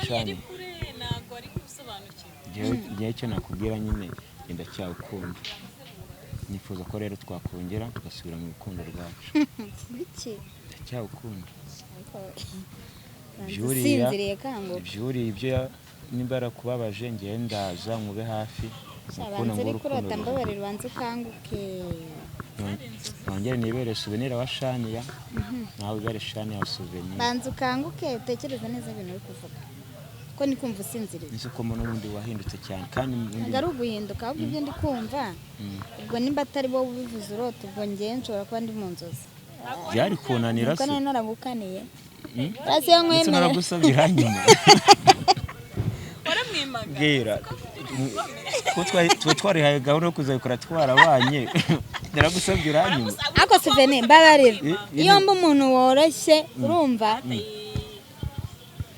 Shani. Kure ntabwo ari kubisobanukirwa. Njyewe icyo nakubwira nyine, ndacyagukunda. Nifuza ko rero twakongera tugasubira mu rukundo rwacu. Biki? Ndacyagukunda. Ariko Byuriya- usinziriye, kanguka. Byuriye ibyo nimba yarakubabaje, njyewe ndaza nkube hafi. Mukunda Banza ngo uri urukundo kurota. rwawe. Mbabarira, ubanza ukanguke. Nongere nibere souvenir wa Shaniya, nawe ubere Shaniya wa Souvenir. Banza ukanguke, utekereze neza ibintu uri kuvuga, ko ni kumva usinziriye. Nzi ko mbona ubundi wahindutse cyane kandi Ntabwo ari uguhinduka, ahubwo ibyo ndi kumva, ubwo nimba atari wowe ubivuze urota, ubwo ngewe nshobora kuba ndi mu nzozi. Byari kunanira Kuko se? nari naragukaniye. Urasi iyo Ndetse nkwemera. naragusabye uranyuma. Waramwimaga. Bwira ko tuba twarihaye gahunda yo kuzabikora twarabanye, naragusabye uranyuma. Ariko Suveni, mbabarira, iyo mba umuntu woroshye, urumva,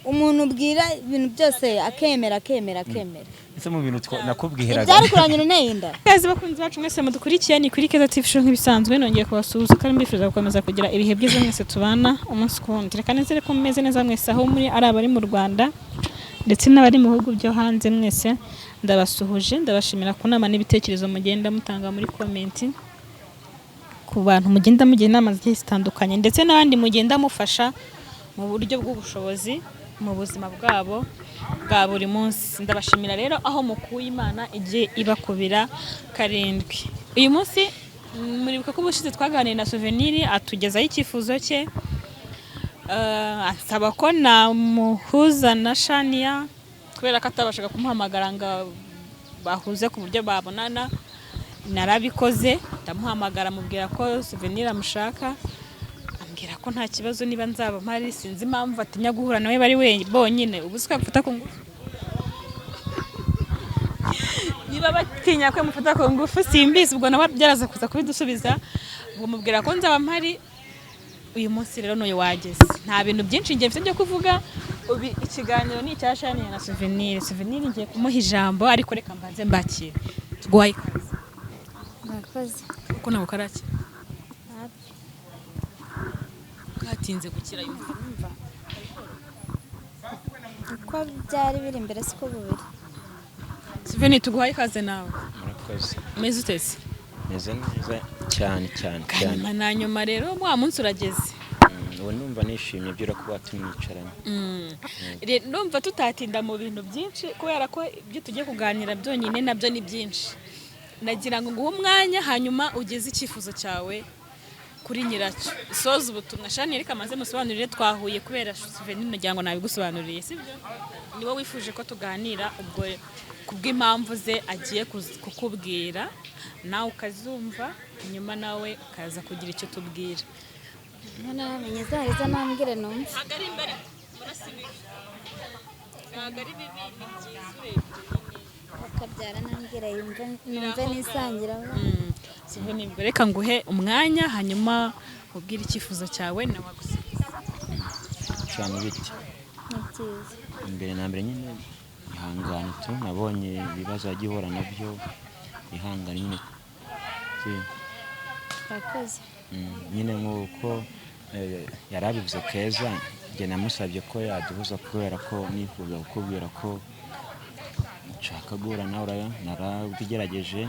umuntu ubwira ibintu byose akemera, akemera, akemera. Ese mu bintu nakubwiraga Ibyari kurangira unteye inda. Kazi bakunzi bacu mwese mudukurikiye, ni kuri Keza TV Show nk'ibisanzwe. Nongeye kubasuhuza kandi mbifuriza gukomeza kugira ibihe byiza mwese tubana umunsi ku wundi. Reka nizere ko mumeze neza mwese aho muri, ari abari mu Rwanda ndetse n'abari mu bihugu byo hanze, mwese ndabasuhuje. Ndabashimira ku nama n'ibitekerezo mugenda mutanga muri comment, ku bantu mugenda mugira inama zigiye zitandukanye, ndetse n'abandi mugenda mufasha mu buryo bw'ubushobozi mu buzima bwabo bwa buri munsi. Ndabashimira rero, aho mukuye Imana igiye ibakubira karindwi. Uyu munsi muribuka ko ubushize twaganiriye na Souvenir, atugezaho icyifuzo cye, ansaba ko namuhuza na Shania kubera ko atabashaga kumuhamagara ngo bahuze ku buryo babonana. Narabikoze, ndamuhamagara, mubwira ko Souvenir amushaka, ambwira ko nta kibazo niba nzaba mpari. Sinzi impamvu atinya guhura nawe bari bonyine. Ubu si ko yamufata ku ngufu? Niba batinya ko yamufata ku ngufu simbizi, ubwo nawe byaraza kuza kubidusubiza. Ubwo mubwira ko nzaba mpari. Uyu munsi rero n'uyu wageze, nta bintu byinshi njye mfite byo kuvuga. Ubu ikiganiro ni icya Shania na Souvenir. Souvenir ngiye kumuha ijambo, ariko reka mbanze mbakire. Tuguhaye ikaze. Murakoze. Kuko ntabwo karakira. Hafi. Katinze gukira yumva. Uko byari biri imbere siko bubiri. Souvenir, tuguhaye ikaze nawe. Murakoze. Umeze utese? Meze neza cyane cyane cyane. Nyuma na nyuma rero wa munsi urageze. Ubu ndumva nishimye byura kuba tumwicaranye. Ndumva tutatinda mu bintu byinshi kubera ko ibyo tugiye kuganira byonyine nabyo ni byinshi. Nagira ngo nguhe umwanya, hanyuma ugeze icyifuzo cyawe kuri nyiracyo, soza ubutumwa. Shani, reka maze musobanurire. Twahuye kubera Souvenir, nagira ngo nabigusobanuriye, sibyo? Niwe wifuje ko tuganira, ubwo kubw'impamvu ze agiye kukubwira, nawe ukazumva, nyuma nawe ukaza kugira icyo tubwira. Namenye zaheza nambwire numve. Ntabwo ari imbere, murasibiye, ntabwo ari bibi, ni byiza urebye. Bakabyara nambwire yumve, numve nisangira. Souvenir, reka nguhe umwanya, hanyuma ubwire icyifuzo cyawe, nawe agusubize. Cyane biti? Ni byiza. Imbere na mbere nyine ihangane tu, nabonye ibibazo wagiye uhura nabyo, ihangane nyine. Urakoze. Nyine nk'uko yari abivuze Keza, njye namusabye ko yaduhuza kubera ko nifuza kukubwira ko nshaka guhura nawe. Narabigerageje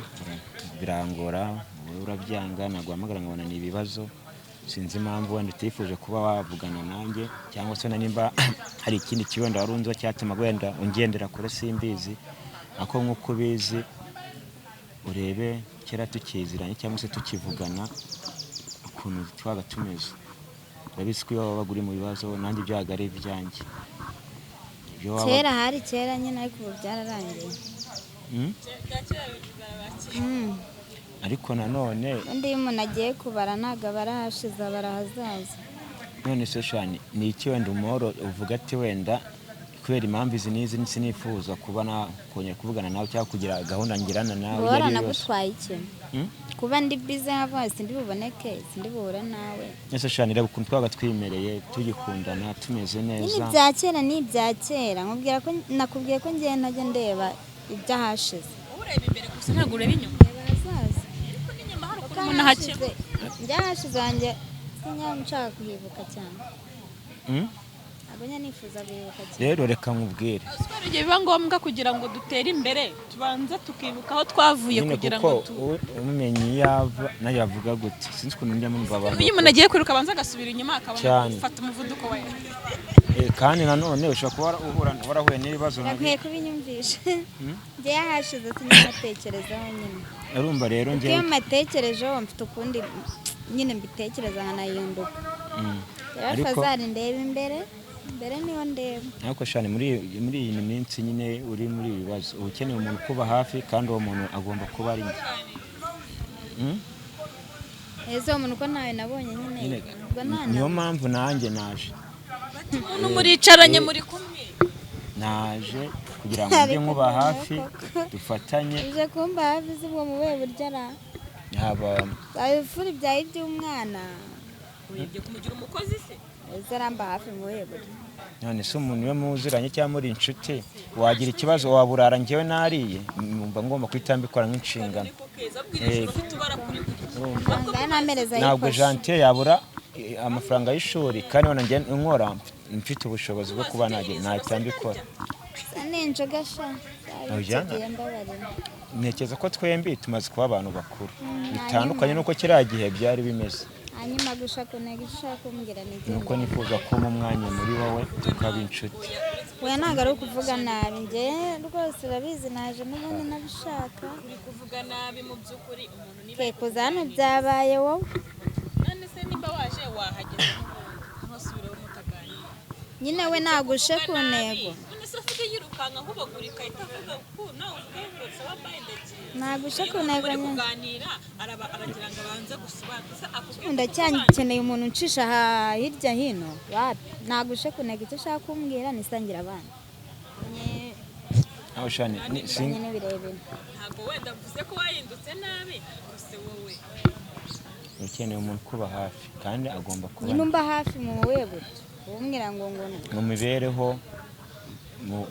birangora, wowe urabyanga, naguhamagara nkabona ni ibibazo. Sinzi impamvu wenda utifuje kuba wavugana nanjye, cyangwa se na nimba hari ikindi kiwenda wari unzi cyatuma wenda ungendera kure, simbizi. Ariko nk'uko ubizi, urebe kera tukiziranye cyangwa se tukivugana ukuntu twabaga tumeze. Urabizi ko iyo wabaga uri mu bibazo nanjye ibyago ari ibyanjye. Ibyo Kera hari kera nyine, ariko ubu byararangiye. Ariko nanone Ubundi iyo umuntu agiye kubara ntabwo aba arahashize, aba arahazaza. None se Shani, ni iki wenda umoro uvuga ati wenda kubera impamvu izi n'izi sinifuza kuba nakongera kuvugana nawe cyangwa kugira gahunda ngirana nawe iyo Guhora ari yo yose? nagutwaye iki? Kuba ndi bize nkavuga sindi buboneke, sindi buhure nawe. Ese Shani, reba ukuntu twabaga twimereye tugikundana tumeze Nyine neza. Ibya kera ni ibya kera. Nkubwira ko nakubwiye ko ngiye ntajya ndeba iby'ahashize. Ureba imbere gusa, ntabwo ureba inyuma. Reba ahazaza. Ariko n'inyuma hari Kuko ukuntu umuntu ahakeba. Ahashize, iby'ahashize wanjye sinya nshaka kuhibuka cyane. Ntabwo njya nifuza guhebuka cyane. Rero reka nkubwire. Hari igihe biba ngombwa kugira ngo dutere imbere tubanze tukibuka aho twavuye Nyine kugira kuko ngo tu umenye iyo ava nayo yavuga gute, sinzi ukuntu njya numva abantu. Iyo umuntu agiye kwiruka abanza agasubira inyuma akabona Cyane. gufata umuvuduko we. Kandi nanone ushobora kuba warahuye n'ibibazo Urakwiye kubinyumvisha. Njyewe hashize sinanatekerezaho nyine. Urumva rero Kuko njyewe iyo mbatekerejeho mfite ukundi nyine mbitekereza nkanayunduka. Rero fazari ndeba imbere, imbere niho ndeba. Ariko shani muri iyi minsi nyine uri muri ibi bibazo, uba ukeneye umuntu ukuba hafi, kandi uwo muntu agomba kuba ari njye. Ese uwo muntu ko ntawe nabonye nyine? Nyine, Ubwo nta niyo mpamvu nanjye naje. Umuntu muricaranye muri kumwe. Naje kugira ngo njye nkuba hafi, dufatanye. Uje kumba hafi se ubwo mu buhe buryo ara? Haba Wabifura ibyaye iby'umwana. Urebye kumugira umukozi se? Ese aramba hafi mu buhe buryo? None se umuntu iyo muziranye cyangwa muri inshuti wagira ikibazo waburara njyewe nariye? Numva ngomba guhita mbikora nk'inshingano. Ngaya ntamereza Ntabwo yifashe. Gentil yabura amafaranga y'ishuri kandi wenda njye nkora mfite ubushobozi bwo kuba nahita mbikora. Sa n'injoga sha. Oya. Tugiye mbabarira. Ntekereza ko twembi tumaze kuba abantu bakuru, bitandukanye n'uko kiriya gihe byari bimeze. Hanyuma gushaka kuntega icyo ushaka kumbwira ni Ni uko nifuza kuba umwanya muri wowe tukaba inshuti. Oya, ntabwo ari ukuvuga nabi, njye rwose urabizi naje n'ubundi nabishaka. Uri kuvuga nabi mu by'ukuri umuntu niba Kekuza hano byabaye wowe. None se nimba waje wahageze ntusubireho mutaganira? Nyine we nagushe ku ntego. None se avuge yirukanka ahubagurika ahita avuga ko nawe uvuge ngo wambaye ndagiye. Nagushe ku Iyo ntego muri nyine. kuganira araba aragira ngo abanze gusobanuza akubwire. Ndacyakeneye umuntu uncisha aha hirya hino wapi? Nagushe ku ntego icyo ushaka kumbwira nisangira abana. Aho shani Nyine birebire. Ntabwo wenda mvuze ko wahindutse nabi gusa wowe. Ukeneye umuntu ukuba hafi kandi agomba kuba Nyine umba hafi mu buhe buryo? Umbwira ngo mu mibereho,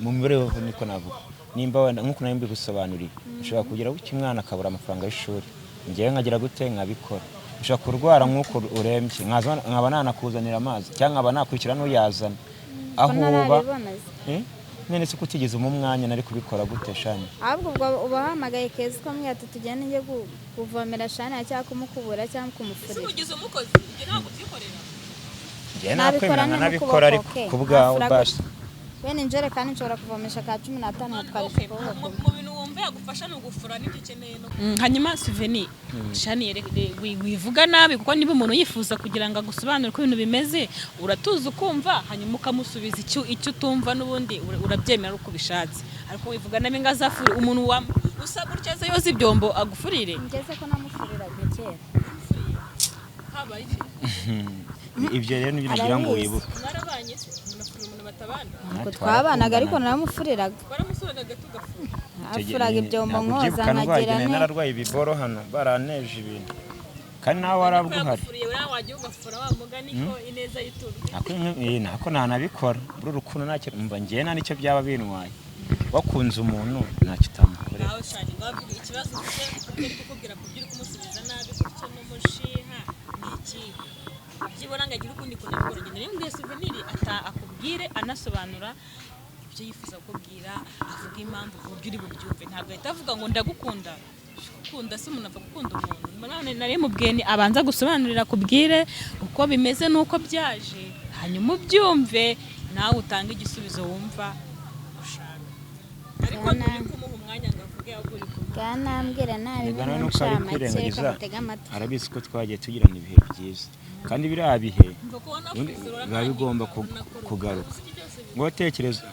mu mibereho niko navuga. Nimba wenda nk'uko nari mbigusobanuriye, ushobora kugira gutya umwana akabura amafaranga y'ishuri, njyewe nkagira gute nkabikora. Ushobora kurwara nk'uko urembye, nkaba nanakuzanira amazi cyangwa nkaba nakwikira n'uyazana aho Ko uba. ntarabibona se. Eh? None se ko utigeze umpa umwanya nari kubikora gute shani? Ahubwo ubwo ubahamagaye Keza ukamubwira ati tugende njye kuvomera Shani cyangwa kumukubura cyangwa Ese kumufurira. umugize umukozi ibyo ntabwo ubyikorera? Njyewe Nabikora nakwemera ne nkanabikora ariko n'ukuboko, ku bwawe nafura basi. Wenda injerekani nshobora kuvomesha ka 15 nkatwara Okay, ukuboko. mu bintu wumva yagufasha ni ugufura n'ibyo ukeneye no hanyuma souvenir Shani wivuga nabi, kuko niba umuntu yifuza kugira ngo agusobanurire uko ibintu bimeze uratuza ukumva, hanyuma ukamusubiza icyo utumva n'ubundi urabyemera uko ubishatse, ariko wivuga nabi ngo azafure umuntu usa gutya aze yoza ibyombo agufurire. Ngeze ko namufuriraga kera. Habaye iki? Ibyo rero nibyo nagira ngo Arabizi. wibuke. Mwarabanye se? Umuntu afurira umuntu batabana? Ntabwo twabanaga ariko naramufuriraga. Waramusuraga tugafura? Afuraga ibyombo Ntabwo nkoza ubyibuka ndwaye, nkagira nari ne. nararwaye ibiboro hano baraneje ibintu kandi nawe warabwo uhari. Yagufuriye uriya wajya ugafura wa mugani ko ineza yiturwa. Nako ntanabikora muri urukundo ntacyo mva njyewe nta nicyo byaba bintwaye, wakunze umuntu ntacyo utamukorera. Nawe Shani ngo avuge ikibazo ufite kuko ari kukubwira ku byo uri kumusubiza nabi gutyo n'umushiha ni iki byibura ngo agire ukundi kuntu abikora. Ngenda nimubwiye souvenir ata akubwire anasobanura ibyo yifuza kukubwira, avuga impamvu ku buryo uri bubyumve. Ntabwo ahita avuga ngo ndagukunda. Gukunda se umuntu apfa gukunda umuntu? None nari mubwiye ni abanza gusobanurira akubwire uko bimeze n'uko byaje, hanyuma ubyumve nawe utange igisubizo wumva ushaka, ariko Bwana. nturi kumuha umwanya ngo avuge, ahubwo uri kumuha Bwanambwira nabi Erega nawe nuko ari n'umucamanza kwirengagiza kamutega amatwi. Arabizi ko twagiye tugirana ibihe byiza kandi biriya bihe Mva kubona ubundi kwisura. biba bigomba kugaruka. Ngo tekereza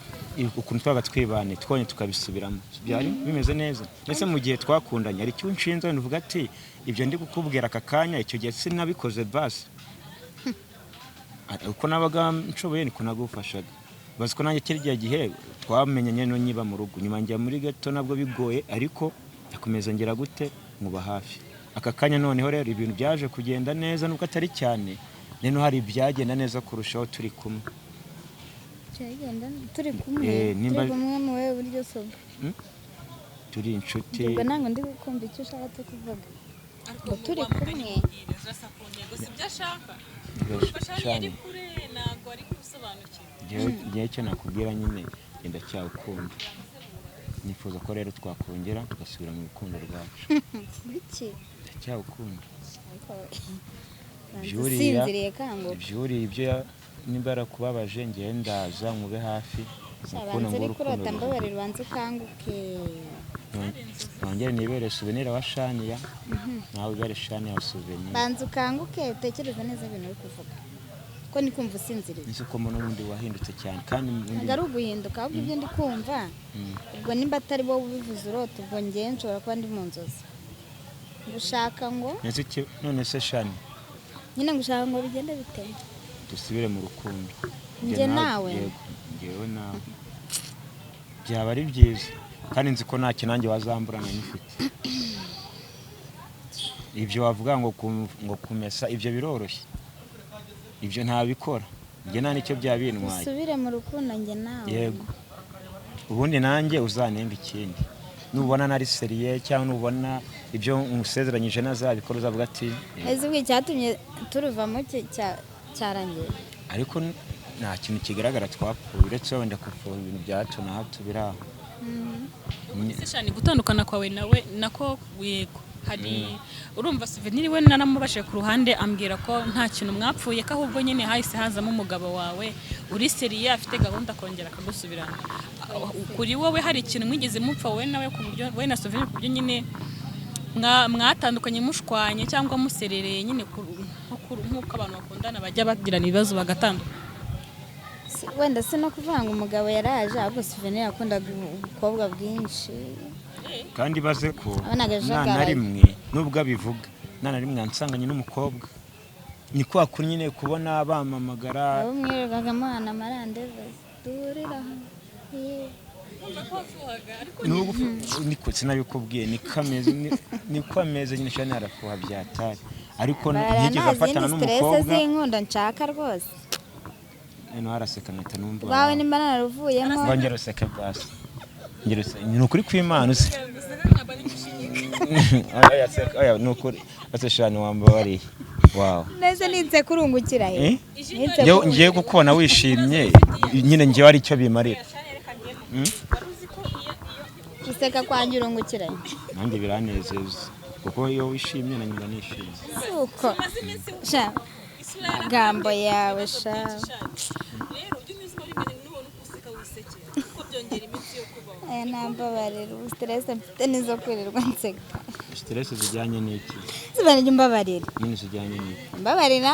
ukuntu twabaga twibane twonye tukabisubiramo byari bimeze neza, ndetse mu gihe twakundanye hari icyo unshinze wenda uvuga ati ibyo ndi kukubwira aka kanya icyo gihe sinabikoze basi. Uko nabaga nshoboye niko nagufashaga, bazi ko nanjye kiriya gihe twamenyanye no nyiba mu rugo, nyuma njya muri gato nabwo bigoye, ariko ndakomeza ngira gute nkuba hafi. Aka kanya noneho rero ibintu byaje kugenda neza nubwo atari cyane, noneho hari ibyagenda neza kurushaho turi kumwe. Cyagenda turi kumwe? Nimba- Turi kumwe mu buhe buryo se ubwo? Turi inshuti. Ubwo ntabwo ndi kumva icyo ushatse kuvuga. Ngo turi kumwe. Shani, njyewe icyo nakubwira nyine ngenda cyawukunda, nifuza ko rero twakongera tugasubira mu rukundo rwacu. Biki? Ndacyawukunda. Ariko Byuriya- usinziriye kanguka. Byuriye ibyo nimba yarakubabaje, njyewe ndaza nkube hafi. Mukunda Banza ngo uri urukundo kurota, rwawe. mbabarira ubanze ukanguke. Nongere nibere souvenir wa Shaniya, nawe ubere Shaniya wa souvenir. Banza ukanguke, utekereze neza ibintu uri kuvuga, ko ndi kumva usinziriye. Nzi ko mbona ubundi wahindutse cyane kandi ubundi. Ntabwo ari uguhinduka, ahubwo ibyo ndi kumva, ubwo nimba atari wowe ubivuze urota, ubwo njyewe nshobora kuba ndi mu nzozi. Gushaka ngo Nzi none se Shani, nyine ngushaka ngo bigende bite? Dusubire mu rukundo. Njye nawe? Yego, njyewe nawe byaba ari byiza, kandi nzi ko nta kinange wazamburana nyifite. Ibyo wavuga ngo ngo kumesa, ibyo biroroshye, ibyo ntabikora njye, nta nicyo byaba bintwaye. Dusubire mu rukundo njye nawe? Yego, ubundi nanjye uzanenga ikindi nubona nari sérieux, cyangwa nubona ibyo nkusezeranyije ntazabikora, uzavuga ati Ese ubwo icyatumye turuvamo cyarangiye? Ariko nta kintu kigaragara twapfuye, uretse wenda kupfuha ibintu bya hato na hato biri aho. Ese Shani, gutandukana kwawe nawe nako, yego, hari urumva Souvenir we naramubashije ku ruhande, ambwira ko nta kintu mwapfuye, ko ahubwo nyine hahise hazamo umugabo wawe uri sérieux, afite gahunda akongera akagusubirana. Kuri wowe hari ikintu mwigeze mupfa wowe nawe, ku buryo wowe na Souvenir, ku buryo nyine mwatandukanye mushwanye cyangwa muserereye nyine, nk'uko abantu bakundana bajya bagirana ibibazo bagatandukana? Wenda si no kuvuga ngo umugabo yaraje, ahubwo Souvenir yakundaga ubukobwa bwinshi. Kandi baze ko Wabonaga nta na ajagaraye. rimwe, nubwo abivuga, nta na rimwe yansanganye n'umukobwa. Ni kwa kuri nyine kubona bamamagara. Abo mwirirwaga muhana amarandevu, duhurira aha. Yeee. Nubwo niko sinabikubwiye, niko ameze, niko ameze nyine. Shani arafuha byatari, ariko Bara ntiyigeze nta afatana zindi stress n'umukobwa. z'inkundo nshaka rwose. Noneho araseka nkahita numva. Rwawe nimba nararuvuyemo. Ngongera useke basi. Ngera useke, ni ukuri kw'Imana uzi. Oya, seka, oya, ni ukuri ase Shani, wambabariye wawe. Nese ninse kurungukira he? Eh? Ninse. Ngewe kukubona wishimye nyine, ngewe ari icyo bimarira. Guseka kwanjye urungukira he? Nanjye biranezeza, kuko iyo wishimye nanjye mba nishimye. Suko sha magambo yawe sha. Rero ujye unyuzamo rimwe, nubona uko useka wisekera, kuko byongera iminsi yo kubaho. Aya nambabarira, ubu stress mfite nizo kwirirwa nseka. Stress zijyanye n'iki? Ziba mbabarira. Nyine zijyanye n'iki? Mbabarira,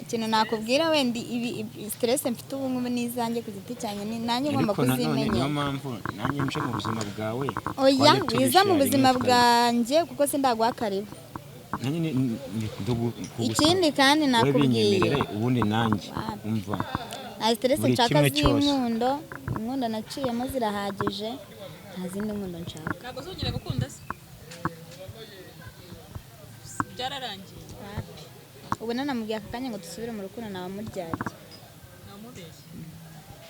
ikintu nakubwira wenda ibi stress mfite ubu ngubu ni izanjye ku giti cyanjye, ni nanjye ngomba Ariko nanone niyo kuzimenyera. mpamvu nanjye nje mu buzima bwawe. Oya, Twajya wiza mu tubisharinga. buzima bwanjye, kuko sindaguha karibu. Nanjye kugusaba. Ikindi kandi Wowe nakubwiye. binyemerere, ubundi nanjye Wapi. umva. Nta stress Buri nshaka kimwe cyose. z'inkundo. Inkundo naciyemo zirahagije, nta zindi nkundo nshaka. Ntabwo uzongera gukunda se? Byararangiye? Wapi. Ubu nanamubwiye aka kanya ngo dusubire mu rukundo nawe muryarya. Namubeshye.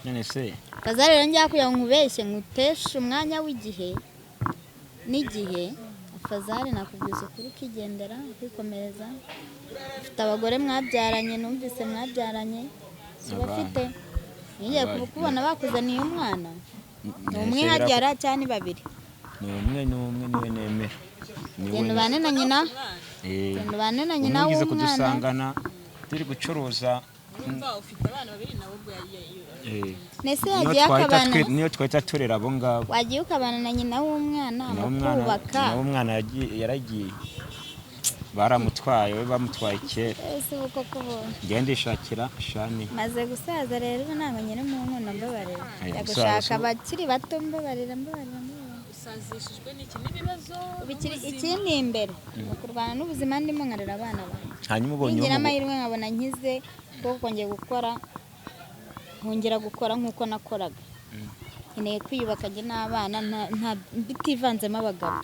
None se Kaza rero njya kugira ngo nkubeshye nguteshe umwanya w'igihe n'igihe. Fazari, nakubwiza ukuri ukigendera, ukikomereza. Ufite abagore mwabyaranye, numvise mwabyaranye, si Abana. bafite ngiye Abana. kubona bakuzaniye umwana ni None umwe se habyara cyangwa ni babiri? Ni umwe, ni umwe, niwe nemera. Niwe. Genda ubane na nyina. Eh, Genda ubane na nyina umwe ugize w'umwana. kudusangana turi gucuruza. Urumva ufite abana babiri nawe ubwo Eh, Nese niyo yagiye twahita akabana niyo twahita turera abo ngabo. Wagiye ukabana na nyina w'umwana Nawe umwana mukubaka. Nawe umwana yaragiye, baramutwaye, we bamutwaye kera. Ese ubu koko ubu Ngenda ndishakira Shani. Maze gusaza rero, ubu ntabwo nyiri mu nkundo, mbabarira. Aya, Njya gusaza gushaka abakiri bato, mbabarira, mbabarira, mbabarira. Usazishijwe n'iki? N'ibibazo? Ubu ikindi imbere ni ukurwana n'ubuzima ndimo, nkarera abana banjye. Hanyuma ubonye Ningira uwo amahirwe nkabona nkize, kuko kongera gukora, nkongera gukora nk'uko nakoraga, nkeneye kwiyubaka njye n'abana, bitivanzemo abagabo.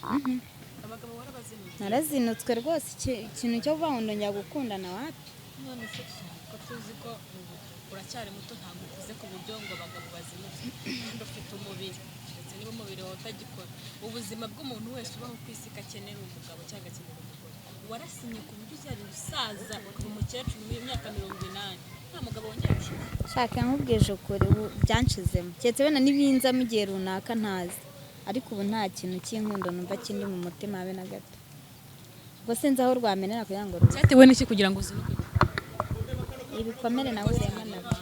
Abagabo warabazinuye? Narazinutswe rwose. Ikintu cyo kuvuga ngo ndongera gukundana, wapi. None se ko tuzi ko ubu uracyari muto, ntabwo ukuze ku buryo ngo abagabo bazinutswe, kandi ufite umubiri, ndetse niba umubiri wawe utagikora, ubuzima bw'umuntu wese ubaho ku isi ko akenera umugabo cyangwa akenera umugore. Warasinye ku buryo uzajya usaza ukaba umukecuru w'imyaka 80, nta mugabo wongera gushaka. Shaka nkubwije ukuri, ubu byanshizemo, keretse wenda n'ibinzamo igihe runaka ntazi, ariko ubu nta kintu cy'inkundo numva kindi mu mutima habe na gato. Ubwo sinzi aho rwamenera kugira ngo ruze. Cyatewe n'iki kugira ngo uzinuke? Ibikomere nahuriyemo nabyo,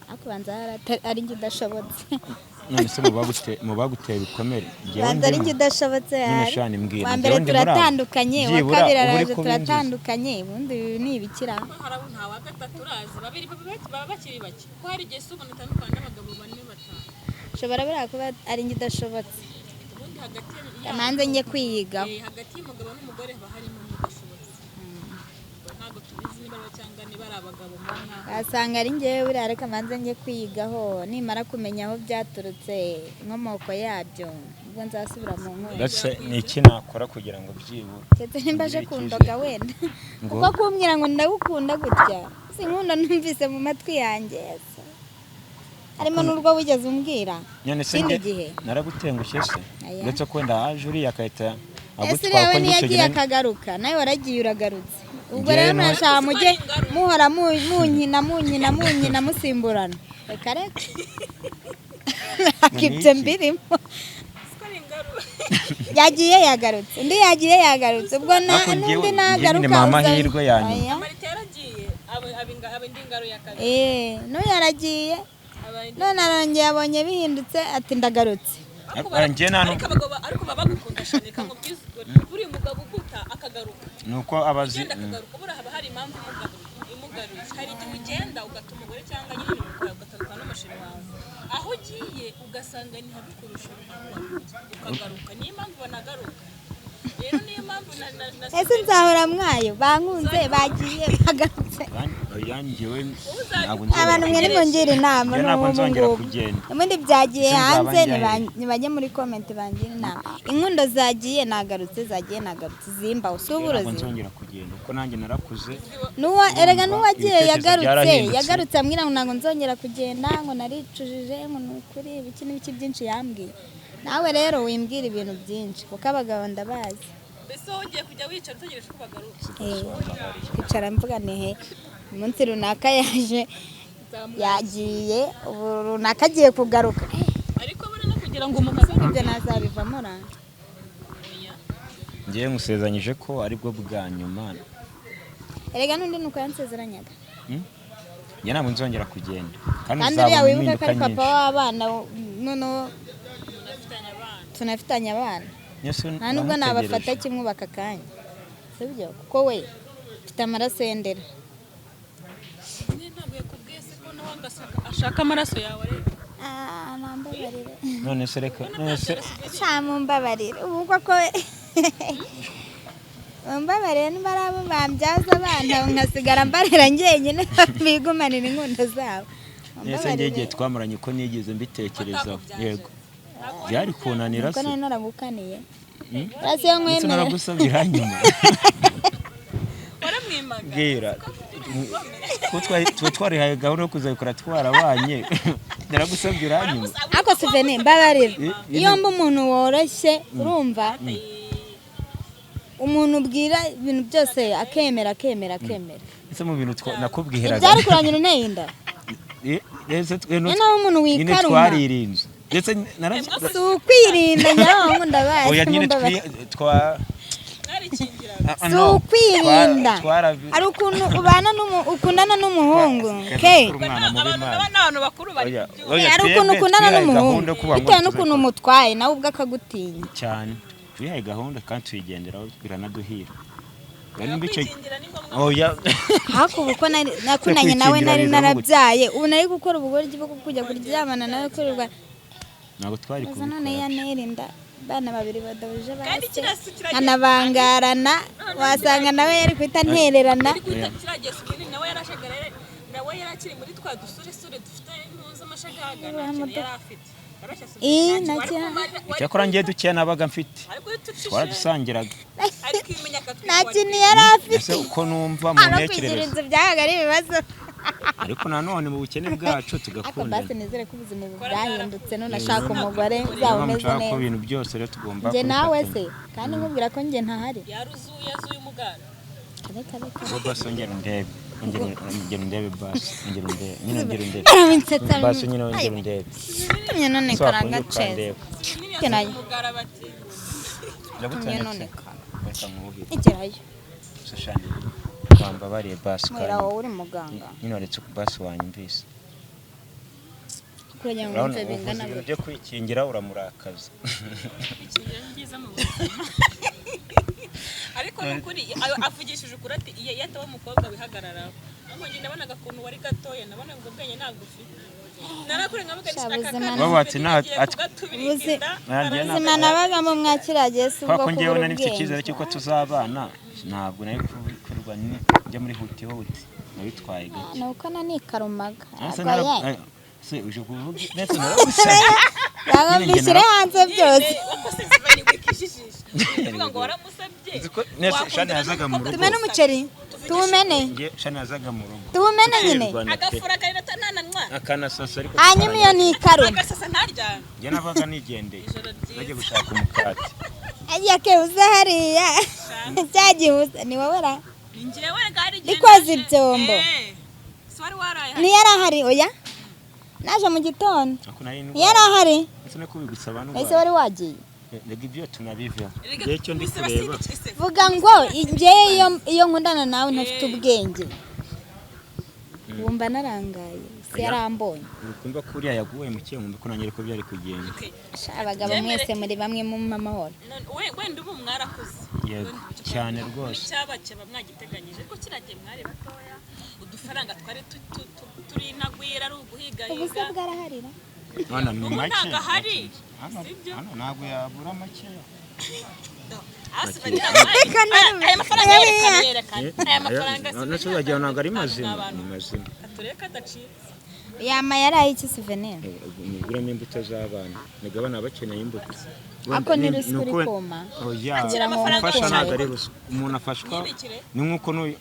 ariko banza ari njye udashobotse. None se mu baguteye ibikomere, njyewe Banza ari ndimo? njye udashobotse. Nyine Hari shani mbwira, wa mbere njyewe ndi muri abo. turatandukanye, uwa Byibura kabiri uba uri araje kubinjiza. turatandukanye, ubundi ibi ni ibikira. Hari abo nta wa gatatu urazi, babiri baba bakiri bake, ko hari igihe se umuntu atandukana n'abagabo bane, batanu. Nshobora buriya kuba ari njye udashobotse. Ubundi hagati yabo Kamanze njye kwiyigaho. Hagati y'umugabo n'umugore haba harimo umwe udashobotse. Ntabwo tubizi niba ari bo cyangwa niba ari abagabo mu nka. Wasanga ari njyewe buriya. Reka mbanze njye kwiyigaho, nimara kumenya aho byaturutse, inkomoko yabyo, ubwo nzasubira mu nkundo. Ndetse ni iki nakora kugira ngo byibura Keretse nimba aje ngire kundoga icyizere? wenda. Ngo? Kuko kumbwira ngo ndagukunda gutya, si inkunda numvise mu matwi yanjye. Ese harimo n'urwo wigeze umbwira None se ikindi njye gihe? naragutengushye se? Aya. Uretse ko wenda haje uriya agahita Ese agutwara uriya we ko njye icyo ntiyagiye gihe akagaruka? Nawe waragiye uragarutse. Ubwo Njyewe rero murashaka mujye muhora munkina munkina munkina musimburana. Reka reka, ntabwo ibyo Ni iki? mbirimo. Siko ari ingaru. Yagiye yagarutse, undi yagiye yagarutse, ubwo Ariko n'undi njyewe nagaruka nyine mpa amahirwe ya nyuma. Oya. Marite yaragiye aba indi ngaru ya kabiri. N'uyu yaragiye. Aba indi. None arongeye abonye bihindutse ati ndagarutse. Ariko Njye nta ariko abagabo, ariko baba bagukunda shane, reka nkubwize ukuri. Buriya umugabo uguta akagaruka, Ni uko abazi. ugenda akagaruka, buriya haba hari impamvu imugaruye. Hari igihe ugenda ugata umugore cyangwa nyine ugatandukana n'umusheri wawe, aho ugiye ugasanga ni habi kurusha aho wari uri, ukagaruka. Niyo mpamvu banagaruka rero, niyo mpamvu na Ese nzahora mwayo? Bankunze, bagiye, bagarutse. Oya, njyewe ntabwo nzongera Abantu mwe kugenda. nimungire inama. Njye ntabwo N'ubu nzongera ngubu kugenda. Ubundi byagiye Ese nzaba hanze. njya he? Nibajye muri comment bangire inama. Inkundo zagiye nagarutse, zagiye nagarutse, zimbaho si Ntabwo uburozi. nzongera kugenda kuko nanjye narakuze. Nuwa erega n'uwagiye Ibitekerezo yagarutse. byarahindutse. Yagarutse ambwira ngo ntabwo nzongera kugenda, ngo naricujije, ngo ni ukuri, ibiki n'ibiki byinshi yambwiye. Nawe rero wimbwira ibintu byinshi kuko abagabo ndabazi. Mbese wowe ugiye kujya wicara utegereje ko bagaruka? Kwicara mvuga ni he umunsi runaka yaje yagiye, ubu runaka agiye kugaruka. Ariko buriya no kugira ngo umuntu agaruke Ibyo nazabivamo ra? Njyewe nkusezeranyije ko aribwo bwa nyuma. Erega n'undi ni uko yansezeranyaga. Njye ntabwo nzongera kugenda kandi Kandi uriya uzabona wibuke ko impinduka ari papa nyinshi. w'abana, noneho Unafitanye abana. Tunafitanye abana. Yesu. Nta nubwo Uramutegereje. nabafata kimwe baka kanya, sibyo? Kuko we mfite amaraso yendera. Nyine ntabwo yakubwiye se ko nawe ashaka amaraso yawe rero? Ah, mumbabarire. None se reka, none se Sha mumbabarire, ubu koko mumbabarire, niba ari abo bambyaza abana nkasigara mbarera njyenyine, bigumanira inkundo zabo. None se njye igihe twamaranye uko nigeze mbitekerezaho, yego byari kunanira Nuko se? nari naragukaniye. Urasi iyo Ndetse nkwemerera. naragusabye hanyuma. Waramwimaga. Bwira ko tuba twarihaye gahunda yo kuzabikora twarabanye, naragusabye uranyuma. Ariko Suvene, mbabarira. Eh, Iyo mba umuntu woroshye, urumva, umuntu ubwira ibintu byose akemera, akemera, akemera. Ese mu bintu nakubwiraga Ibyari kurangira unteye inda. Ese Niyo nawe umuntu nyine wikaruma. twaririnze ndetse Si ukwirinda, njyewe ndabazi. Oya nyine Mumbabarire. twa Mwarikingiraga. Ah, ah, Si no. ukwirinda. Hari ukuntu ubana ukundana n'umuhungu ke Umwana mubi Abantu Imana. aba ni abantu bakuru bari Oya, kubyumva. oya, Hari ukuntu twebwe ukundana twihaye n'umuhungu gahunda yo kuvuga ngo bitewe n'ukuntu tuzakora. umutwaye, nawe ubwe akagutinya. Cyane, twihaye gahunda kandi tuyigenderaho, biranaduhira. Oya, nimba icyo Kwikingira ni ngombwa. Oya. Ariko ubu ko nakundanye nawe Kwikingira nari bizamo gute? narabyaye, ubu nari gukora ubugoryi bwo kujya kuryamana nawe kurirwa Ntabwo twari gusa none kubikora. yantera inda abana babiri badahuje Kandi base kiriya si kiragiye. nkanabangarana, wasanga nawe yari guhita ntererana. Ari guhita kiriya kinini, nawe yarashagara, nawe yari akiri muri twa dusuresure dufite impuzu z'amashagaga, nta kintu yari afite. Yarashya. Ii, Ntacyo ntacyo. Icyakora njye dukeya nabaga mfite Ariko iyo tucishe twaradusangiraga. Ariko iyo umenya akatwika Nta kintu yari afite. Ese uko numva mu Ano kwishyura ntekerereze inzu byabaga ari ibibazo. Ariko nanone mu bukene bwacu Ariko tugakundana. basi nizere ko ubuzima ubu bwahindutse, none ashaka umugore Niyo uzaba mpamvu umeze nshaka ko neza. ibintu byose rero tugomba Njye nawe se kubifatanya. kandi nkubwira ko njye ntahari. Yaruzuye, azuye umugara. Kare kare kare. Wowe basi ongera undebe, ongera undebe, basi ongera undebe nyine, ongera undebe. Arabinseta. Basi nyine ongera undebe. Tumye none So wakongera karangaceza. ukandeba. Gerayo. Umugara bati Tumye Ndagutonetse. none kara. Reka nkuhire. Igerayo. Sashani, wambabariye basi Mwera kandi wowe uri muganga. Nyine waretse basi wanyumvise. Kugira ngo Urabona wumve uvuze bingana ibintu gute. byo kwikingira uramurakaza. Ikingira ni byiza mu buzima, ariko ni ukuri avugishije ukuri ati iyo ataba umukobwa wihagararaho, ahubwo njye nabonaga ukuntu wari gatoya, nabonaga ubwo bwenge ntabwo ufite, narakure nkavuga nti Sha, aka buzima kana Wowe ati kugatubirika inda. Nanjye Ubuzima nabagamo mwakiragiye si kubera ubwo ko njyewe kubura nari mfite icyizere ubwenge. cy'uko tuzabana, ntabwo nari kubikorwa njya muri huti huti, nabitwaye gake. Ni uko nanikarumaga. Ese Arwaye. Se uje kuvuga ndetse naragusabye. Yaba Nyine njye mbishyire hanze byose. Wakoze ziba wikijijisha uvuga ngo waramusabye. Nzi ko nese Shani yazaga mu rugo. Tumene umuceri, tuwumene. Njye Shani yazaga mu rugo. Tuwumene nyine. Tukirwana pe. Agafura karira atanananywa. Akanasasa ariko. Hanyuma iyo nikaruma. Agasasa ntaryame. Njye nabaga nigendeye. Ijoro ryiza. Bajya gushaka umukati. Agiye akewuza hariya cyagiye ubusa ni wowe ra. Ni njyewe gari. Ndi koza ibyombo. Si wari waraye? Niyo yari ahari? Oya, naje mu gitondo. Ako nari Niyo yari ahari? Ndetse no kubigusaba Ese n'ubwo. wari wagiye? Rega ibyo tunabiveho. Erega Njye icyo ndi bisaba kureba. sindi- Vuga ngo njyewe iyo nkundana nawe ntafite ubwenge, wumva narangaye si yarambonye. Uri kumva ko uriya yaguye mu kiyo, nkumva ko nanjye ariko byari kugenda. Okay. Sha, abagabo mwese muri bamwe mu amahoro. None wenda ubu mwarakuze. Yego, Wenda icyo cyane twari- rwose. N'icyabakeba mwagiteganyije, ariko kiriya gihe mwari batoya, udufaranga twari turi intagwira ari Ubusa uguhigahiga. bwaraharira. Hano ni Ubu make. ntabwo ahari. Hano Sibyo? hano ntabwo yabura make. Hasi bagira ngo, aya mafaranga yerekana yerekana aya mafaranga. None se wagira ngo ntabwo ari mazima? Ni mazima. Turebe ko adacitse. Yama yari ay'iki souvenir? Muguramo imbuto z'abana. Ntabwo abana baba bakeneye imbuto. Ako ni ruswa uri kuma. Oya, Kugira ngo gufasha wumve. ntabwo ari ruswa. Umuntu afashwa Nyibikire. ni nk'uko n'uyu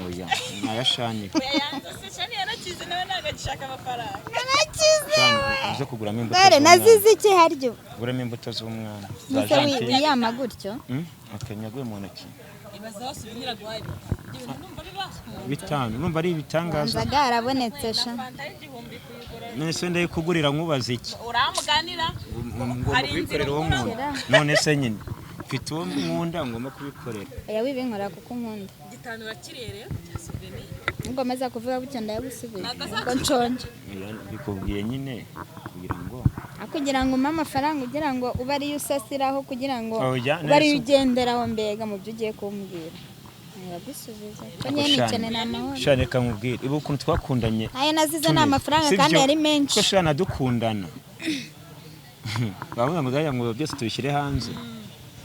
oya nayashanye. Oya, yanze se Shani yarakize nawe ntabwo agishaka amafaranga. Narakize. Shani, uze kuguramo imbuto Dore z'umwana. nazize iki haryo? Guramo imbuto z'umwana. Za Mbese Gentile. wiyama gutyo? Okay, nyaguye mu ntoki. Ibaza hose ubinyura guhaye ibyo bintu numva bibaho. 5 numva ari ibitangaza. Nzaga harabonetse sha. Fanta y'igihumbi kuyigura. None se ndayikugurira nkubaza iki? Uramuganira. Ngomba Hari inzira kubikorera uwo nkunda. None se nyine mfite uwo nkunda, ngomba kubikorera. Oya, wibinkora kuko unkunda. 5 urakiriye rero cya souvenir. Ubwo maze kuvuga gutyo ndayagusubiza ngo nshonje. Oya, mbikubwiye nyine kugira ngo Aho kugira ngo umpe amafaranga ugira ngo ube ariyo usasiraho, kugira ngo Oya, ube ariyo nese- ugenderaho, mbega mu byo ugiye kumbwira ndagusubiza ko Ako nyine Shani. nikenera amahoro. Shani, reka nkubwire, ibu ukuntu twakundanye Ayo nazize ni tumeze. amafaranga Si kandi byo? yari menshi. Ko Shani dukundana bavuga ngo gaya ngo byose tubishyire hanze.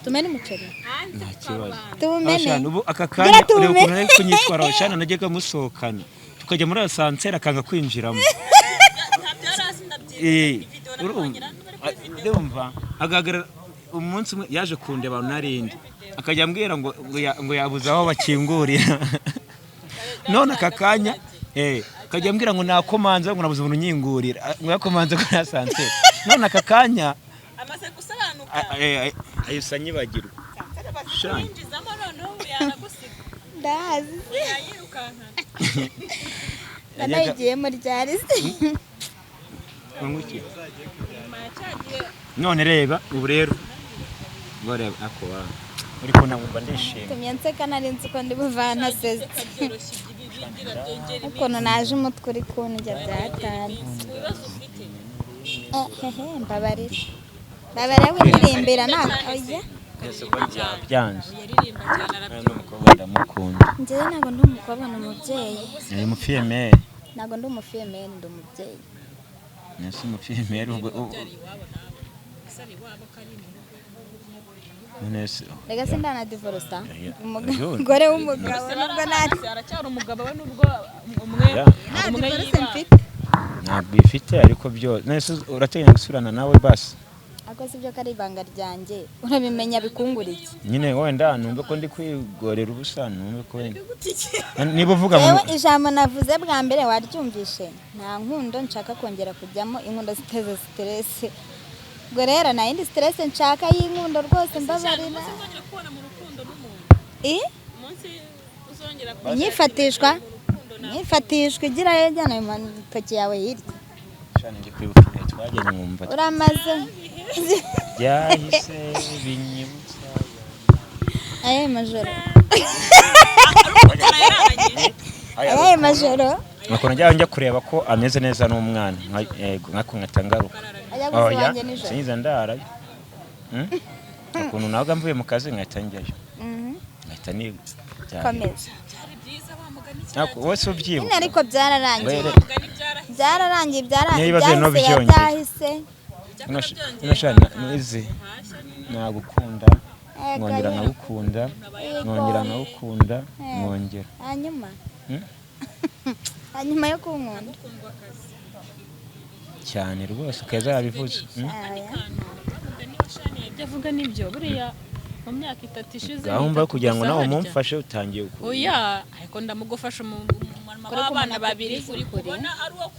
Tumene umuceri. Hanze. Nta kibazo. Tuwumene. Shani, ubu aka Gira kanya ureba tuwumene. ukuntu ari kunyitwaraho. Shani najyaga musohokana tukajya muri asanseri akanga kwinjiramo. Ntabyo yari azi, ndabyibuka. Eh, Video urumva nabonye bari kuri video. Urumva agaragara umunsi umwe yaje kundeba narindi akajya ambwira ngo yabuze aho bakingurira, none aka kanya akajya ambwira ngo nakomanze ngo nabuze umuntu unyingurira. Ah, ngo yakomanze kuri asanseri, none aka kanya Amaze gusobanuka. Ahise anyibagirwa. Shani. Kwinjizamo noneho ubu yanagusiga. Ndahazi. Yayirukanka. Nanayigiyemo ryari se? Ngo iki? Nyuma ya cya gihe. None reba ubu rero ngo reba ako wa uri kubona nkumva ndishimye. Tumye nseka, nari nzi ko ndi buvana seze. Byoroshye ibigira byongera. Ukuntu naje umutwe uri kundya byatari. Iminsi mu bibazo ufite. Hehe, mbabarira, mbabarira, wiririmbira ntabwo oya. Byose ko byanze. Yaririmba cyane arabyumva. N'umukobwa ndamukunda. Njyewe ntabwo ndi umukobwa, ni umubyeyi. Ni umufiyemeri. Ntabwo ndi umufiyemeri, ndi umubyeyi. Nese umufiyemeri ubwo Byari iwabo nawe ese ari iwabo ko ari mu rugo? None se Rega se ndanadivorusa. Ya. Umugore w'umugabo nubwo nta Aracyari umugabo we nubwo umwe Ya. Nta umwe divorce yiba. mfite. Ntabwo ifite, ariko byo none se urateganya gusubirana nawe basi? Ariko si byo ko ari ibanga ryanjye, urabimenya bikungura iki? Nyine wenda numve ko ndi kwigorera ubusa, numve ko wenda niba uvuga ngo Yewe, ijambo navuze bwa mbere waryumvishe, nta nkundo nshaka kongera kujyamo. Inkundo ziteza stress. Ubwo rero nta yindi stress nshaka y'inkundo rwose, mbabarira. Uzongera kubona mu rukundo n'umuntu? I? Umunsi uzongera Inyifatishwa igira jyana ayo matoki yawe hirya. Shani, ndi kwibuka ibihe twagenda nkumva Uramaze. byahise binyibutsa. Ayahe majoro? Ayahe majoro? Ukuntu njya kureba ko ameze neza n'umwana, yego, nkako nkahita ngaruka. Ajya gusa Oya, iwanjye nijoro? Sinigeze ndarayo. Ukuntu nabaga mvuye mu kazi nkahita njyayo, nkahita ni Komeza. Ntabwo wowe si ubyibuka. Nyine ariko byararangiye. Were- Byararangiye, byararangiye. Niba ibibazo Byahise byongeye. byahise. Ino shani nizi nagukunda, nkongera nkagukunda, nkongera nkagukunda, nkongera. Hanyuma? Hanyuma yo kunkunda? Cyane rwose, Keza yabivuze. Aya. Ibyo avuga nibyo, buriya mu myaka 3 ishize Gahunda yo ni 3 kugira ngo gusa nawe harya. umumfashe utangiye Oya, ariko ndamugufasha umumama Kuri w'abana kumana babiri kubwiza uri ukuri. kubona ari uwo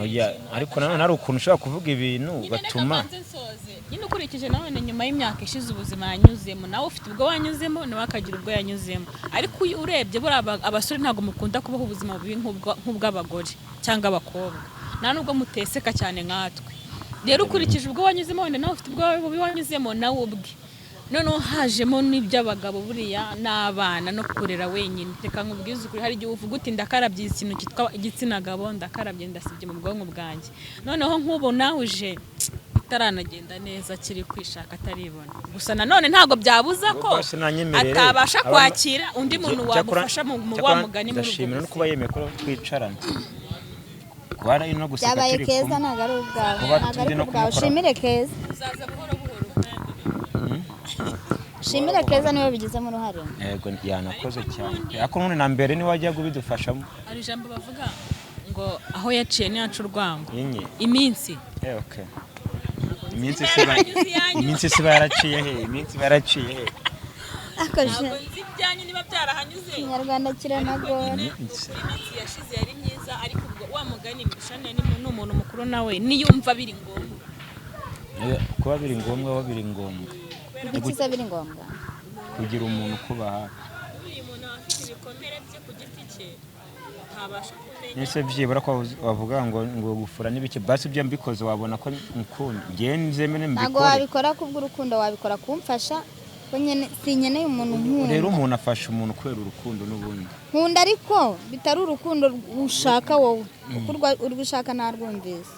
Oya, ariko nanone hari ukuntu ushobora kuvuga ibintu Nyine reka gatuma mbanze nsoze. Nyine ukurikije nanone nyuma y'imyaka ishize ubuzima yanyuzemo, nawe ufite ubwo wanyuzemo, nawe akagira ubwo yanyuzemo, ariko iyo urebye buriya abasore ntabwo mukunda kubaho ubuzima bubi nk'ubw'abagore cyangwa abakobwa, nta nubwo muteseka cyane nkatwe. Rero ukurikije ubwo wanyuzemo, wenda nawe ufite ubwo bubi wanyuzemo nawe ubwe, noneho hajemo n'iby'abagabo buriya n'abana no kurera wenyine. Reka nkubwize ukuri, hari igihe uvuga uti ndakarabye ikintu cyitwa igitsina gabo, ndakarabye, ndasibye mu bwonko bwanjye. Noneho nk'ubu nawe uje bitaranagenda neza, akiri kwishaka, ataribona. Gusa nanone ntabwo byabuza ko Bose nanyemerere. atabasha kwakira undi muntu Cyakora- wagufasha mu cyakora wa mugani muri ubwo ndashimira no buzima. kuba yemeye ko twicarana, kuba ari no guseka Byabaye turi Keza, kumwe. ntabwo ari ubwawe. Kuba Ntabwo turi ari no ubwawe. kumukora- Ushimire Keza. Uzaza buhoro buhoro kandi. Ushimire Keza, niwe bigizemo uruhare. Yego, yanakoze cyane, ariko none na mbere niwe wajyaga ubidufashamo. Hari ijambo bavuga ngo aho yaciye ntiyaca urwango. Inye. Iminsi. Eh, okay. Iminsi siba, iminsi siba yaraciye he? Iminsi iba yaraciye he? Ako Ntabwo nzi ibyanyu niba byarahanyuze. Ikinyarwanda kiranagora. Iminsi. Iminsi yashize yari myiza, ariko ubwo wa mugani Shane ni umuntu mukuru, nawe niyumva biri ngombwa. Kuba biri ngombwa, aho biri ngombwa. Ibiki se biri ngombwa? Kugira umuntu ukuba hafi. Buriya umuntu aba afite ibikomere bye ku giti cye ntabasha kumenya. Ese byibura ko wavuga ngo gufura n'ibiki, basi ibyo mbikoze wabona ko nkukunda, njye nzemere Ntabwo mbikore. wabikora kubw'urukundo, wabikora kumfasha ko nyene sinkeneye umuntu Rero nkunda. umuntu afasha umuntu kubera urukundo n'ubundi. Nkunda ariko bitari urukundo ushaka wowe, kuko urwo ushaka narwumvise.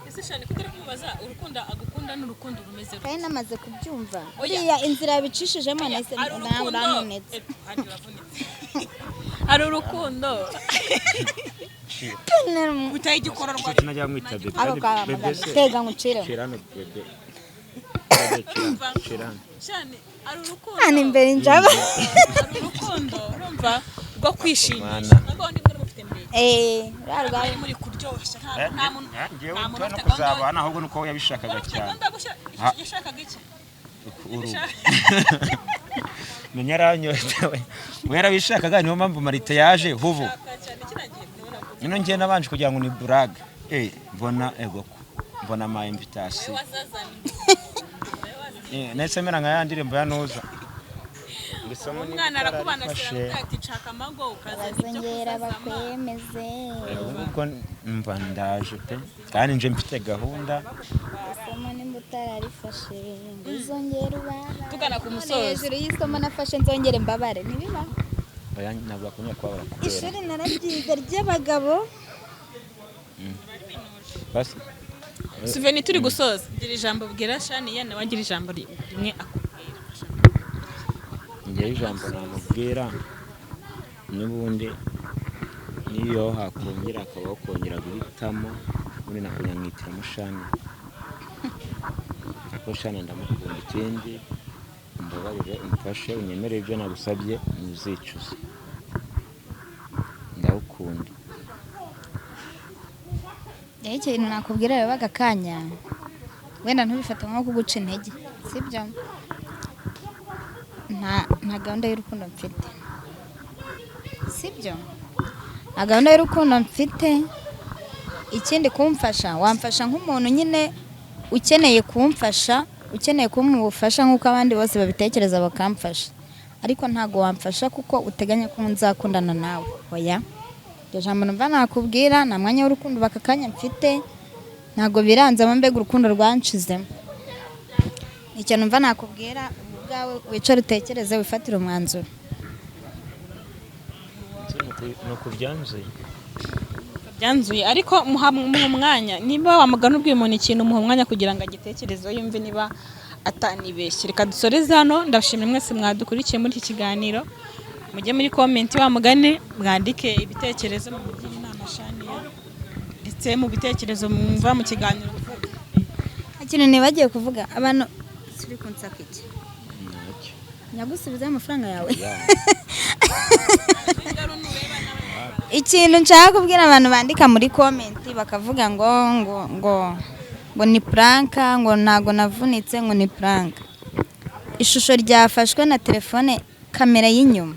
Ese Shane, kutari kumubaza urukundo agukunda n'urukundo rumeze rute? Kandi namaze kubyumva. Oya. Buriya inzira yabicishijemo nahise Hari nawe urukundo uranonetse. Hari uravunitse. Hari urukundo utaye igikororwa. Icyo najya mwita bebe. Ako Bebe se. tega ngucire. Cira hano bebe. Bebe, cira hano, cira hano. Shane, hari urukundo. Hano imbere njaba. Hari urukundo urumva rwo kwishimisha. Mana. Nubwo ndi muri mufite mbere. Eh, ruriya rwari Muri muri kuryoshya, nta muntu Njyewe nta muntu utari no ufite gahunda. kuzabana, ahubwo nuko we yabishakaga Wari ufite cyane. gahunda yo gushyira yashakaga iki? Urugo. Menya yaranyotewe. We yarabishakaga, niyo mpamvu marite yaje hubu. Shaka cyane kinagiye kubona ko Nino njye nabanje kugira ngo ni blague. Eh, mbona ego ko. Mbona ama invitation. wazazana. Eh, nahise mera nka ya ndirimbo ya Nuza. Ngo isomo niba Umwana arakubana utararifashe. ashyira ati nshaka amago ukazana ibyo Bazongera kuzazama. bakwemeze. Ubwo mva ndaje pe, kandi nje mfite gahunda. Isomo nimba utararifashe ngo uzongere ubabare. Tugana ku None musozo. hejuru y'isomo nafashe nzongere mbabare, ntibibaho. Oya, ntabwo bakongera kubabara kubera Ishuri nararyize ry'abagabo. Basi. Suveni, turi gusoza, gira ijambo bwira Shani, nawe agira ijambo rimwe akubwira. Njyewe ijambo namubwira n'ubundi, niyo hakongera hakabaho kongera guhitamo, ubundi nakongera nkihitiramo Shani, kuko Shani ndamukunda. Ikindi, umbabarire, umfashe, unyemerere ibyo nagusabye, ntuzicuze, ndawukunda. Rero ikintu nakubwira rero aka kanya Wenda ntubifate nko kuguca intege, sibyo? Nta gahunda y'urukundo mfite, sibyo? Nta gahunda y'urukundo mfite. Ikindi, kumfasha, wamfasha nk'umuntu nyine ukeneye kumfasha, ukeneye kumpa ubufasha nk'uko abandi bose babitekereza bakamfasha, ariko ntabwo wamfasha kuko uteganya ko nzakundana nawe. Oya, iryo jambo numva nakubwira, nta mwanya w'urukundo baka kanya mfite, ntabwo biranzamo, mbega urukundo rwanshizemo. Icyo numva nakubwira, ubwawe wicare utekereze, wifatire umwanzuro. Ni ukubyanzuye. Byanzuye, ariko muha umwanya. Niba wamugana ubwiye umuntu ikintu, umuha umwanya kugira ngo agitekerezeho, yumve niba atanibeshye. Reka dusoreze hano. Ndashimira mwese mwadukurikiye muri iki kiganiro. Mujye muri comment, wa mugane, mwandike ibitekerezo, mugire inama Shania, ndetse mu bitekerezo mwumva mu kiganiro. Nta kintu nibagiye kuvuga. Abantu turi kunsaka iki? Ntacyo. Nyagusubizaho amafaranga yawe. Ya. Ikintu nshaka kubwira abantu bandika muri comment bakavuga ngo ni prank, ngo ntago navunitse, ngo ni prank, ishusho ryafashwe na telefone kamera y'inyuma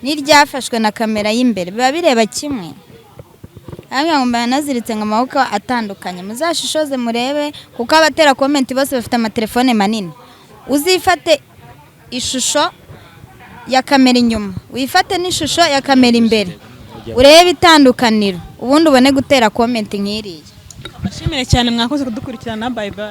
n'iryafashwe na kamera y'imbere biba bireba kimwe. Arambwira ngo mba naziritse ngo amaboko atandukanye. Muzashishoze murebe, kuko abatera comment bose bafite amatelefone manini. Uzifate ishusho ya kamera inyuma, wifate n'ishusho ya kamera imbere, urebe itandukaniro, ubundi ubone gutera comment nk'iriya. Mbashimire cyane, mwakoze kudukurikirana. Bye bye.